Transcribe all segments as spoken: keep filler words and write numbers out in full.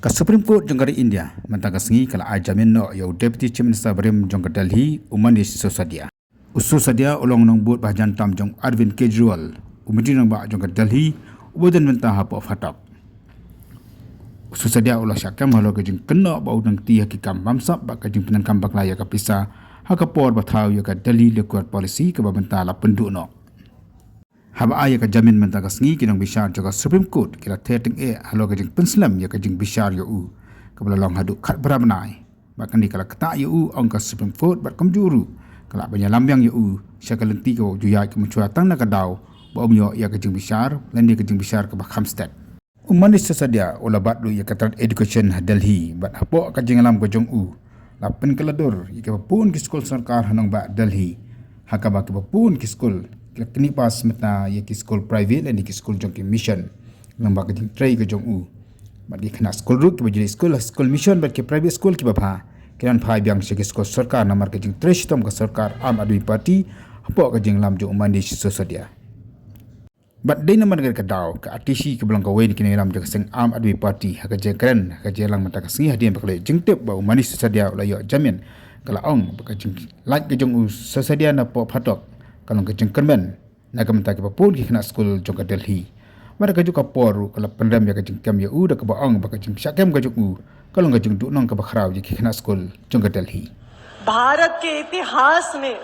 Ka Supreme Court jong ka ri India mynta ka sngi ka la ai jamin noh ïa u Deputy Chief Minister barim jong ka Delhi, u Manish Sisodia. U Sisodia u long nongbud ba hajan tam jong Arvind Kejriwal, u Myntri Rangbah jong ka Delhi, uba don mynta hapoh phatok. U Sisodia u la shah kem halor ka jingkynnoh ba u dang kti ha ki kam bamsap bad ka jingpyndonkam bakla ïa ka pisa ha ka por ba thaw ïa ka Delhi Liquor Policy kaba mynta la pynduh noh. Haba ai ïa ka jamin mynta ka sngi, ki nongbishar jong ka Supreme Court ki la ther tyngeh halor ka jingpynslem ïa ka jingbishar ïa u, kaba la long haduh khatphra bnai. Bad kane ka la ktah ïa u, ong ka Supreme Court, bad kumjuh ruh ka la ban ïalam biang ïa u sha ka lynti kaba u ju ïaid ka mynshuwa tang na ka daw ba um ïoh ïa ka jingbishar, lane ka jingbishar kaba kham stet. U Manish Sisodia u la bat ruh ïa ka tnat education ha Delhi, bad hapoh ka jingïalam ka jong u la pynkylla dur ïa kiba bun ki skul sorkar ha nongbah Delhi, ha kaba kiba bun ki skul ki la kynnoh pass mynta ïa ki skul private lane ki skul jong ki mission lyngba ka jingtrei ka jong u. Bad ki khynnah skul ruh kiba ju leit skul ha skul mission bad ki private skul kiba bha, ki la phai biang sha ki skul sorkar namar ka jingtrei shitom ka sorkar Aam Aadmi Party hapoh ka jingïalam jong u Manish Sisodia. Bad dei namar kane ka daw, ka R T C kaba long kawei na ki nongïalam jong ka seng Aam Aadmi Party, ha ka jingkren, ha ka jingïalang mynta ka sngi hadien ba ka la ïoh jingtip ba u Manish Sisodia u la ïoh jamin, ka la ong ba ka jinglait ka jong u Sisodia napoh phatok ka long ka jingkyrmen na ka bynta kiba bun ki khynnah skul jong ka Delhi. Bad ha kajuh ka por ruh ka la pynrem ïa ka jingkem ïa u da kaba ong ba ka jingshah kem ka jong u ka long ka jingduhnong kaba khraw ïa ki khynnah skul jong ka Delhi. भारत के इतिहास में,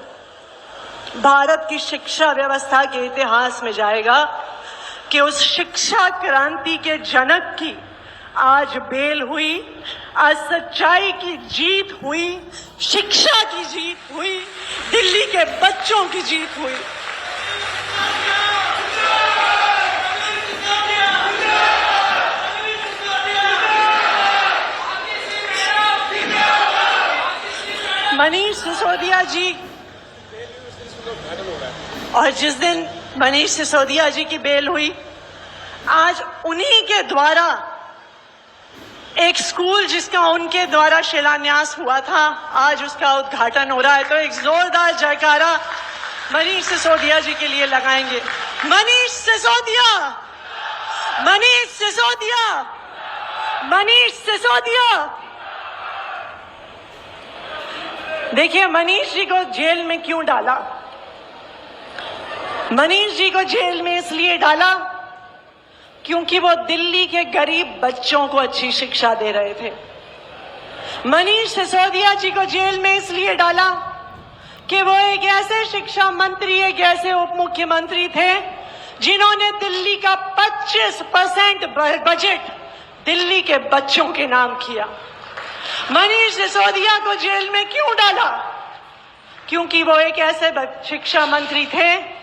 भारत की शिक्षा व्यवस्था के इतिहास में जाएगा कि उस शिक्षा क्रांति के जनक की आज बेल हुई, आज सच्चाई की जीत हुई, शिक्षा की जीत हुई, दिल्ली के बच्चों की जीत हुई। मनीष सिसोदिया जी, और जिस दिन मनीष सिसोदिया जी की बेल हुई, आज उन्हीं के द्वारा एक स्कूल जिसका उनके द्वारा शिलान्यास हुआ था, आज उसका उद्घाटन हो रहा है। तो एक जोरदार जयकारा मनीष सिसोदिया जी के लिए लगाएंगे। मनीष सिसोदिया, मनीष सिसोदिया, मनीष सिसोदिया। देखिए, मनीष जी को जेल में क्यों डाला? मनीष जी को जेल में इसलिए डाला क्योंकि वो दिल्ली के गरीब बच्चों को अच्छी शिक्षा दे रहे थे। मनीष सिसोदिया जी को जेल में इसलिए डाला कि वो एक ऐसे शिक्षा मंत्री, एक ऐसे उप मुख्यमंत्री थे जिन्होंने दिल्ली का पच्चीस परसेंट ब-, बजट दिल्ली के बच्चों के नाम किया। मनीष सिसोदिया को जेल में क्यों डाला? क्योंकि वो एक ऐसे ब-, शिक्षा मंत्री थे